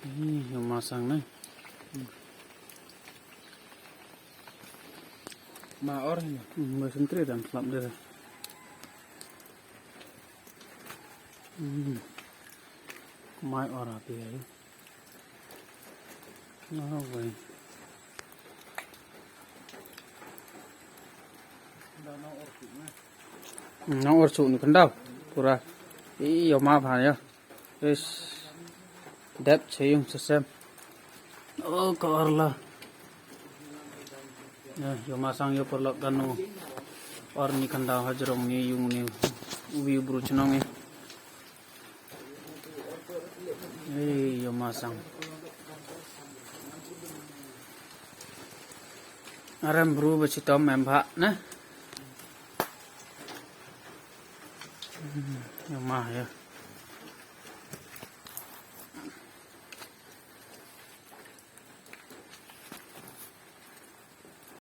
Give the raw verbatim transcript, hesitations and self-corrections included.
Ïa ma sang ne. Ma or ne. Hmm, ma sentri dan slap de. Hmm. Mai or api ai. Oh, wei. Nang or suk ni kandau. Pura. Ïa ma bha ïa. Is. Dep chayung sesem. Oh, ka or la. Ïa, ïa ma sang ïa paralok kano. Or ni kandau hajrong ni yung ni. Uwi bru chnong ni. Ei, ïa ma sang. Aram bru ba chitom em bha, na? Hmm, ïa ma, ïa.